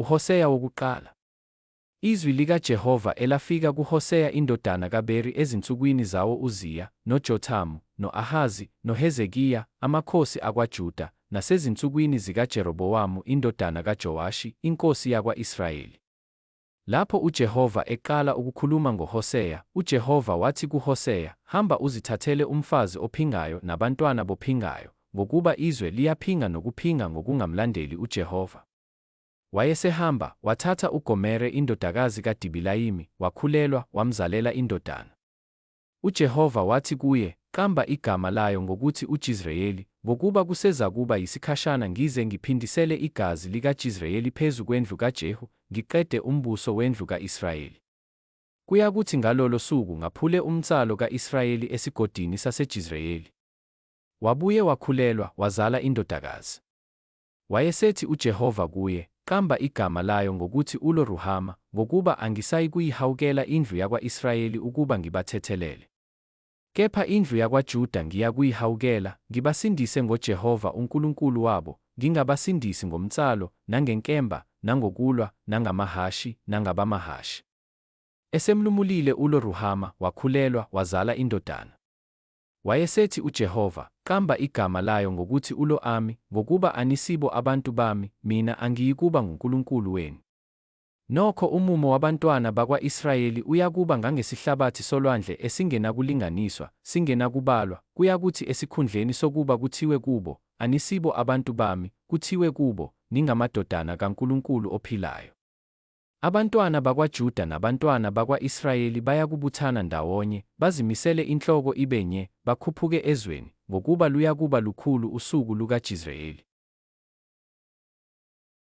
UHoseya wokuqala. Izwi likaJehova elafika kuHoseya indodana kaBeri ezinsukwini zawo u-Uziya, noJothamu, no-Ahazi, noHezekiya, amakhosi akwaJuda, nasezinsukwini zikaJerobowamu indodana kaJowashi, inkosi yakwa-Israyeli. Lapho uJehova eqala ukukhuluma ngoHoseya, uJehova wathi kuHoseya, Hamba uzithathele umfazi ophingayo nabantwana bophingayo, ngokuba izwe liyaphinga nokuphinga ngokungamlandeli uJehova. Wayesehamba, wathatha uGomere indodakazi kaDibilayimi, wakhulelwa, wamzalela indodana. UJehova wathi kuye, Qamba igama layo ngokuthi uJizreyeli, ngokuba kusezakuba yisikhashana ngize ngiphindisele igazi likaJizreyeli phezu kwendlu kaJehu, ngiqede umbuso wendlu ka-Israyeli. Kuyakuthi ngalolo suku ngaphule umnsalo ka-Israyeli esigodini saseJizreyeli. Wabuye wakhulelwa, wazala indodakazi. Wayesethi uJehova kuye, Qamba igama layo ngokuthi uLo Ruhama, ngokuba angisayikuyihawukela indlu yakwa-Israyeli ukuba ngibathethelele. Kepha indlu yakwaJuda ngiyakuyihawukela, ngibasindise ngoJehova uNkulunkulu wabo, ngingabasindisi ngomnsalo, nangenkemba, nangokulwa, nangamahhashi, nangabamahhashi. Esemlumulile uLo Ruhama, wakhulelwa, wazala indodana. Wayesethi uJehova, Qamba igama layo ngokuthi uLo Ami, ngokuba anisibo abantu bami, mina angiyikuba nguNkulunkulu wenu. Nokho umumo wabantwana bakwa-Israyeli uyakuba ngangesihlabathi solwandle esingenakulinganiswa, singenakubalwa, kuyakuthi esikhundleni sokuba kuthiwe kubo, Anisibo abantu bami, kuthiwe kubo, Ningamadodana kaNkulunkulu ophilayo. Abantwana bakwaJuda nabantwana bakwa-Israyeli bayakubuthana ndawonye, bazimisele inhloko ibe nye, bakhuphuke ezweni, ngokuba luyakuba lukhulu usuku lukaJizreyeli.